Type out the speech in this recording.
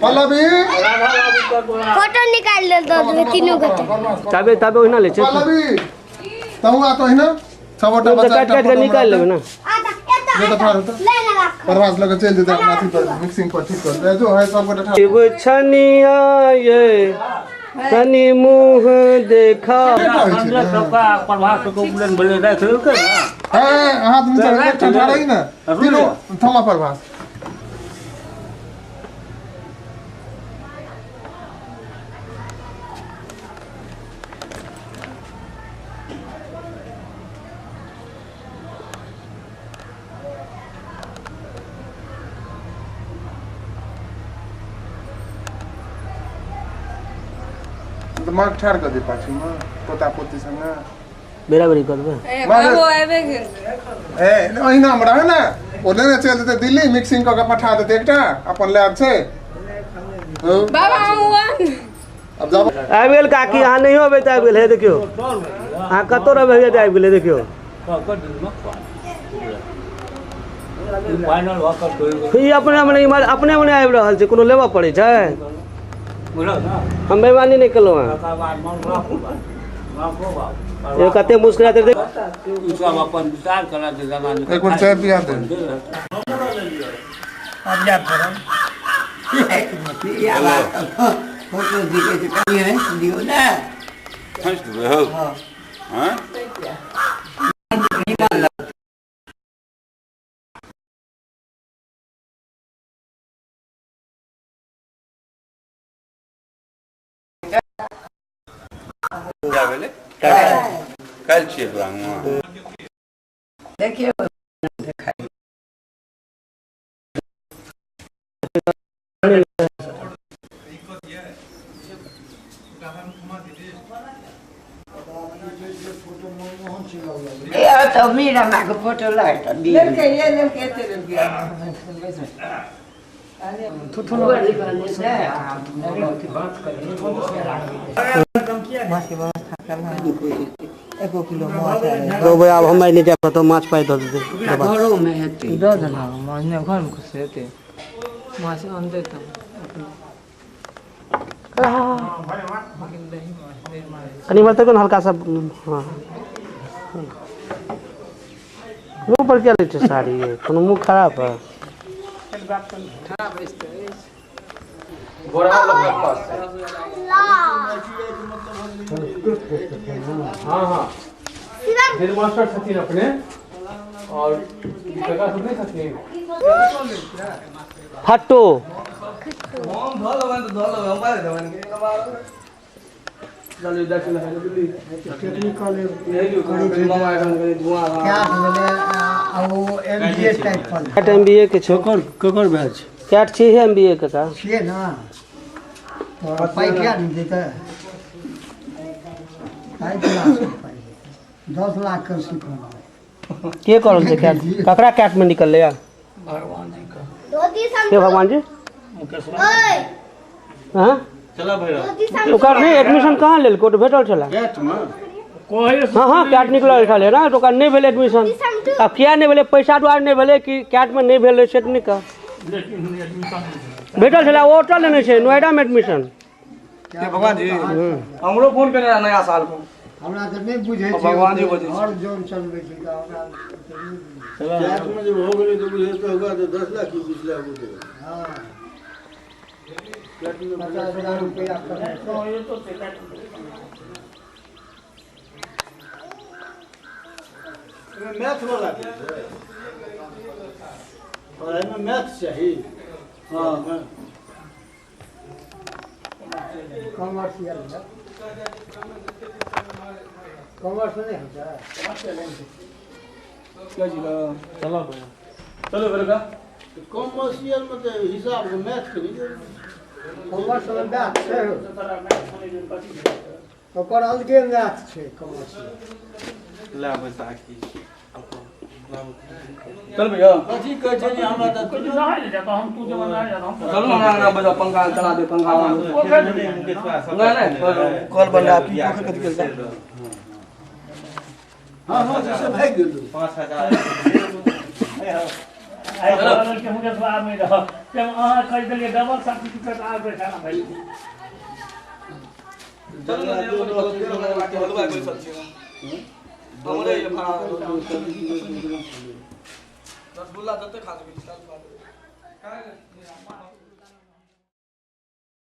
Pallavi photo निकाल ले दो तीनों गोटे तबे तबे ओहिना ले छै पल्लवी तहु आ तो ओहिना सब गोटा बच्चा काट काट के निकाल लेबै ना जे तऽ ठाढ़ होतै ले ना राख परवास लग चलि जेतै अपना अथी पर मिक्सिंग पर ठीक कर दे जो है सब गोटा ठाढ़ एगो छनिया ये तनी मुँह देखा होइ छै ने। सबका प्रभाव सबके उपनयन भेलै राखि लेलकै ने हे हाथ नीचा एकटा ठाढ़ रही ने तीनों थमा प्रभास तऽ माँ के ठाढ़ कऽ दे पाछूमे पोता पोती संगे बेरा बेरी करबै बाबू ए अहिना मे रहै ने ओ लेने चलि जेतै दिल्ली मिक्सिंग कऽ के पठा देतै एकटा अपन लैब छै हँ, बाबा हम वन आब जाबो आबि गेल काकी अहाँ नहियो अबै तऽ आबि गेल हे देखियौ अहाँ कतौ रहबै हे तऽ आबि गेलै देखियौ फाइनल भऽ कऽ तोड़ि ई अपने मने इम्हर अपने मने आबि रहल छै कोनो लेबऽ पड़ै छै बुझल ने हम बेईमानी नहि केलहुँ हँ तकर बाद मन राखू राखू बाबू एगो कते मुस्कुराते देख ई सब अपन विचार करत जे जमाना एक बेर चाय पिया दे फोटो दिखे छै कनि हँसि दियौ ने हँसि देबै हौ हँ भेलै काल्हि छियै दुरागमन देखियौ ए तऽ मीरा माँके फोटो लाइट लेलकै ये लेलकै एते लेलकै रोबै आब हम नहि जायब कतौ माछ पाइ दऽ देतै घरोमे हेतै दऽ देना माछ नहि घरमे खुश हेतै माछ अनतै तब कनि इम्हर तक हल्का सा हँ मुँह पर किया लै छै साड़ी ये कोनो मुँह खराब है हाँ हाँ हेडमास्टर छथिन अपने और काका सब नहि छथिन फट्टो कैट एम बी ए के छै ककर ककर बैच कैट छी एम बी ए के का छियै ने तऽ पाइ किया नहि देतै पाइ किया 10 लाख के सीखल के करल छै कैट ककरा कैट में निकललै या धोती सम के भगवान जी ओए हाँ चला भैरव ओकर नहि एडमिशन कहाँ लेलकै ओ तऽ भेटल छलै गेटमे हाँ हाँ कैट निकलल छलै ने तऽ ओकर नहि भेलै एडमिशन आब किया नहि भेलै पैसा दुआरे नहि भेलै कि कैटमे नहि भेलै से नहि कह भेटल छलै ओ ओतऽ लेने छै नोएडामे एडमिशन भगवान जी हमरो फोन केने रहए नया साल मे हमरा तऽ नहि बुझै छै भगवान जी बजै छै। हर जोन चलबै छै तऽ हमरा तऽ नहि बुझै छै। मे जे भऽ गेलै तऽ बुझे तऽ होगा तऽ 10 लाख की 20 लाख होतै हँ 50,000 रुपैआ कमेतै। मैथ वाला के छै पढ़ाइमे मैथ चाही हँ कॉमर्शियल है कॉमर्स नहीं होता है चलो चलो बेटा कॉमर्शियल मे तऽ हिसाब मैथ के नहि कॉमर्स में मैथ छै ओकर अलगे मैथ छै कॉमर्शियल ले बैसाखी चल भैया कथी कहै छै जे हमरा तऽ चलू हमरा अंगना बजाओ पंखा चला दे पंखा नहीं नहीं कॉल बन रहा है पोखर कथी के हँ हँ से भागि गेल 5000 आइ घर के मुझे स्वाद नहीं रह जब अहाँ कहि देलियै डबल सर्टिफिकेट आब बैठा भाई। रसगुल्ला जते खा सकै छी।